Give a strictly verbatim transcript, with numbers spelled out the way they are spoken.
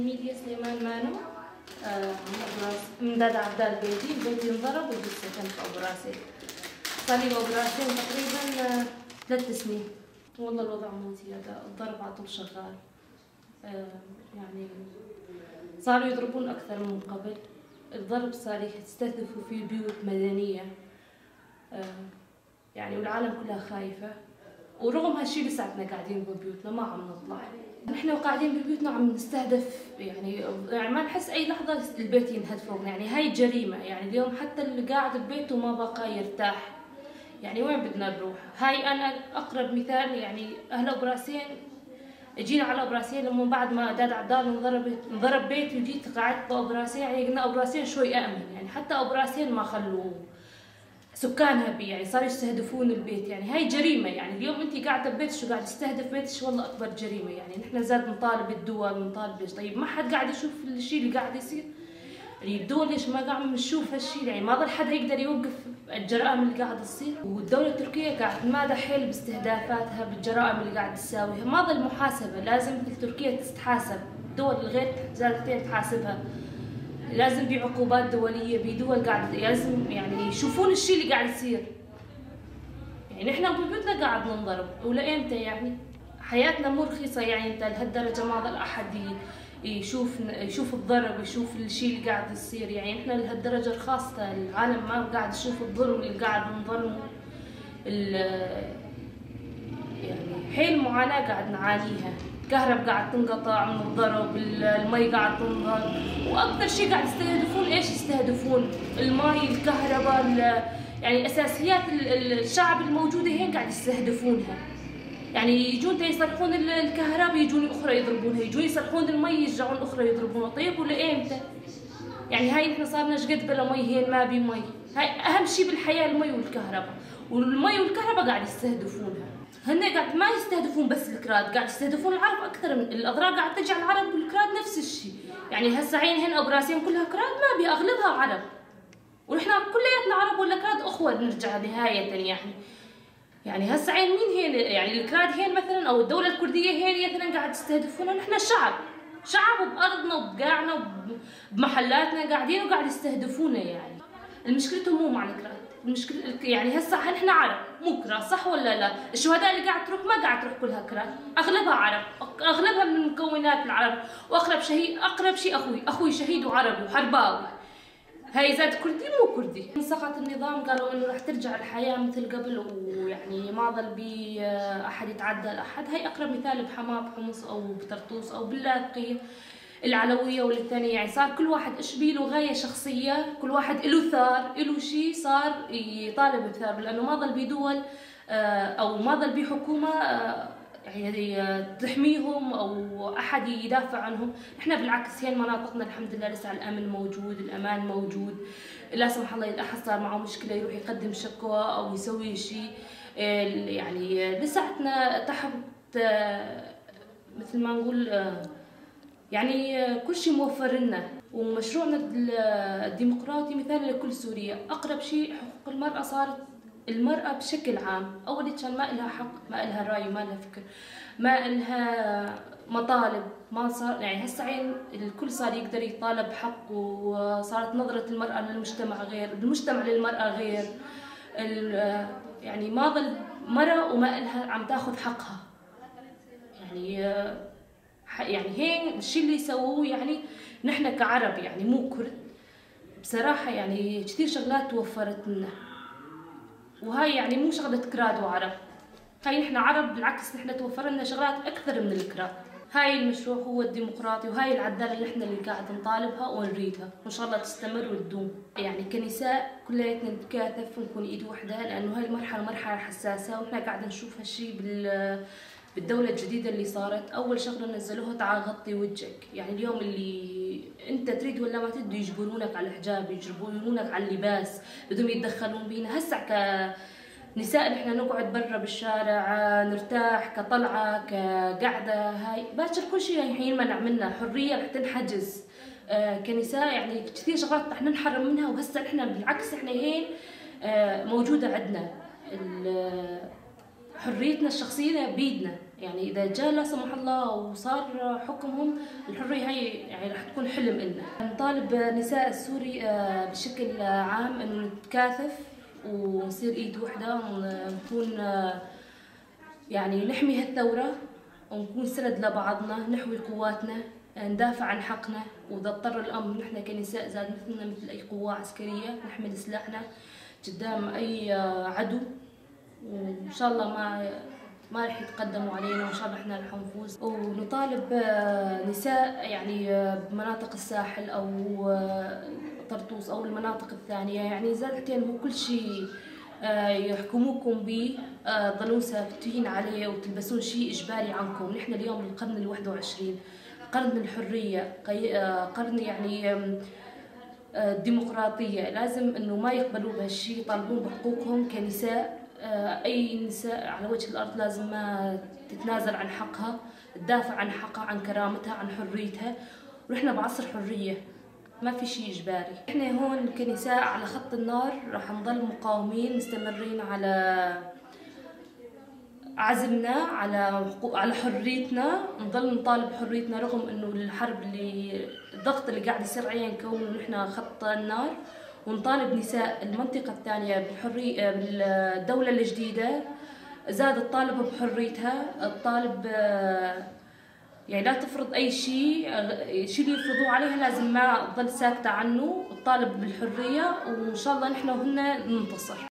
ميديا سليمان مانو، آه، من أبو راس-، من داد عبدال بيتي، بيتي انضرب وجيت سكنت بأبو راسين. صار لي بأبو راسين تقريبًا، آه، ثلاث سنين. والله الوضع مو زيادة، الضرب عطل شغال. آه، يعني، صاروا يضربون أكثر من قبل. الضرب صار يستهدفوا في بيوت مدنية. آه، يعني، والعالم كلها خايفة. ورغم هالشي لساتنا قاعدين ببيوتنا، ما عم نطلع. نحن وقاعدين ببيوتنا عم نستهدف، يعني، يعني، ما نحس أي لحظة البيت ينهد فوقنا. يعني، هاي جريمة. يعني، اليوم حتى اللي قاعد ببيته ما بقى يرتاح. يعني، وين بدنا نروح؟ هاي أنا أقرب مثال، يعني، أهل أبو راسين، جينا على أبو راسين، ومن بعد ما داد عبدال انضرب، انضرب بيتي وجيت قعدت بأبو راسين، يعني، قلنا أبو راسين شوي أأمن، يعني، حتى أبو راسين ما خلوه سكانها بي، يعني، صاروا يستهدفون البيت. يعني، هاي جريمة. يعني، اليوم انتي قاعدة ببيتش وقاعد تستهدف بيتش، والله أكبر جريمة. يعني، نحن زاد نطالب الدول، نطالب ليش؟ طيب، ما حد قاعد يشوف الشي اللي قاعد يصير؟ يعني، الدول ليش ما قاعد نشوف هالشي؟ يعني، ما ظل حدا يقدر يوقف الجرائم اللي قاعد تصير. والدولة التركية قاعد تمادى حيل باستهدافاتها، بالجرائم اللي قاعد تساويها. ما ظل محاسبة، لازم تركيا تتحاسب، الدول الغير زادتين تحاسبها. لازم بعقوبات دولية، بدول قاعد، لازم، يعني، يشوفون الشي اللي قاعد يصير. يعني، نحن ببيوتنا قاعد ننضرب، ولإمتى يعني؟ حياتنا مو رخيصة، يعني، انت لهالدرجة ما ظل أحد ي-، يشوف، يشوف الضرب، يشوف الشي اللي قاعد يصير. يعني، نحن لهالدرجة رخاصة، العالم ما قاعد يشوف الظلم اللي قاعد نظلمه. ال-، يعني، حيل معاناة قاعد نعانيها. الكهرب قاعد تنقطع من الضرب، ال-، المي قاعد تنضرب، وأكثر شي قاعد يستهدفون، إيش يستهدفون؟ المي، الكهرباء، ال-، يعني، أساسيات ال-، ال-، الشعب الموجودة هين قاعد يستهدفونها. يعني، يجون تا يصلحون ال-، الكهرباء، يجون أخرى يضربونها، يجون يصلحون المي، يرجعون أخرى يضربونها. طيب، ولإيمتى؟ يعني، هاي نحن صارنا شقد بلا مي، هين ما بي مي. هاي أهم شي بالحياة، المي والكهرباء. والمي والكهرباء قاعد يستهدفونها. هن قاعد ما يستهدفون بس الكراد، قاعد يستهدفون العرب أكثر من، الأضرار قاعد تجي على العرب والكراد نفس الشي. يعني، هسه عين هن أبو راسين كلها كراد، ما بي، أغلبها عرب. ونحن كلياتنا عرب ولا كراد أخوة نرجع نهاية، يعني. يعني، هسه عين مين هين؟ يعني، الكراد هين مثلًا، أو الدولة الكردية هين مثلًا قاعد تستهدفونا؟ نحن شعب، شعب بأرضنا وبقاعنا وب-، بمحلاتنا قاعدين وقاعد يستهدفونا، يعني. المشكلة مو مع الكراد، المشكلة الك-، يعني، هسه نحن عرب، مو كراد، صح ولا لا؟ الشهداء اللي قاعد تروح ما قاعد تروح كلها كراد، أغلبها عرب، أغلبها من مكونات العرب، وأقرب شهيد، أقرب شي أخوي، أخوي شهيد وعربي وحرباوي. هاي زاد كردي مو كردي. من سقط النظام قالوا إنه راح ترجع الحياة مثل قبل، ويعني ما ظل بي، آه، أحد يتعدى لأحد. هاي أقرب مثال بحماة، بحمص أو بطرطوس أو باللاذقية. العلوية والثانية، يعني صار كل واحد إيش بيه له غاية شخصية، كل واحد إله ثار، إله شي صار يطالب بثار، لأنه ما ظل بي دول آه، أو ما ظل بيه حكومة، آه، يعني، آه، تحميهم أو أحد يدافع عنهم. إحنا بالعكس، هي مناطقنا الحمد لله لسه الأمن موجود، الأمان موجود. لا سمح الله إذا أحد صار معه مشكلة يروح يقدم شكوى أو يسوي شيء. آه، يعني، آه، لساتنا تحت، آه، مثل ما نقول، آه، يعني، آه، كل شي موفر لنا. ومشروعنا ال-، الديمقراطي مثال لكل سوريا. أقرب شي حقوق المرأة صارت المرأة بشكل عام. أول كان ما إلها حق، ما إلها رأي، ما إلها فكر، ما إلها مطالب، ما صار، يعني، هسه عين الكل صار يقدر يطالب بحق، وصارت نظرة المرأة للمجتمع غير، المجتمع للمرأة غير. ال-، يعني، ما ظل مرأة وما إلها عم تاخذ حقها. يعني، ح-، يعني، هين الشي اللي يسووه، يعني، نحن كعرب، يعني، مو كرد، بصراحة، يعني، كثير شغلات توفرت لنا. وهاي، يعني، مو شغلة كراد وعرب. هاي نحن عرب، بالعكس، نحن توفر لنا شغلات أكثر من الكراد. هاي المشروع هو الديمقراطي، وهاي العدالة اللي نحن اللي قاعد نطالبها ونريدها، وإن شاء الله تستمر وتدوم. يعني، كنساء كلياتنا نتكاتف ونكون إيد وحدة، لأنه هاي المرحلة مرحلة حساسة، ونحن قاعد نشوف هالشي بال-، بالدولة الجديدة اللي صارت. أول شغلة نزلوها: تعال غطي وجهك. يعني، اليوم اللي أنت تريد ولا ما تريد، يجبرونك على الحجاب، يجبرونك على اللباس، بدهم يتدخلون بينا. هسع كنساء نحن نقعد برا بالشارع، آه، نرتاح كطلعة، كقعدة. هاي باكر كل شي رح ينمنع منا، حرية رح تنحجز. آه، كنساء، يعني، كثير شغلات رح ننحرم منها، وهسع نحن بالعكس، نحن هين، آه، موجودة عندنا. ال-، حريتنا الشخصية بيدنا. يعني إذا جاء لا سمح الله وصار حكمهم، الحرية هاي يعني راح تكون حلم إلنا. نطالب نساء السوري، آه، بشكل عام إنه نتكاتف ونصير إيد وحدة ونكون، آه، يعني نحمي هالثورة ونكون سند لبعضنا، نحوي قواتنا، ندافع عن حقنا. وإذا اضطر الأمر نحن كنساء زاد مثلنا مثل أي قوة عسكرية نحمل سلاحنا قدام أي، آه، عدو. وإن شاء الله ما، ما رح يتقدموا علينا، وإن شاء الله إحنا رح نفوز. ونطالب، آه، نساء يعني، آه، بمناطق الساحل أو، آه، طرطوس أو المناطق الثانية، يعني زاد حتى مو كل شي، آه، يحكموكم بيه، آه، تظلون ساكتين عليه وتلبسون شي إجباري عنكم. نحن اليوم بالقرن ال21، قرن الحرية، قي-، آه، قرن يعني، آم، آه، الديمقراطية، لازم إنه ما يقبلوا بهالشي، يطالبون بحقوقهم كنساء. آه، أي نساء على وجه الأرض لازم ما تتنازل عن حقها، تدافع عن حقها، عن كرامتها، عن حريتها. ونحن بعصر حرية، ما في شي إجباري. إحنا هون كنساء على خط النار، راح نضل مقاومين مستمرين على عزمنا على حقوق، على حريتنا، نضل نطالب بحريتنا رغم إنه الحرب اللي، الضغط اللي قاعد يصير علينا نكون نحن خط النار، ونطالب نساء المنطقة الثانية بالحرية، بالدولة الجديدة زاد تطالب بحريتها، تطالب، آه، يعني لا تفرض أي شي، آه، شي اللي يفرضوه عليها لازم ما تضل ساكتة عنه، تطالب بالحرية، وإن شاء الله نحن وهن ننتصر.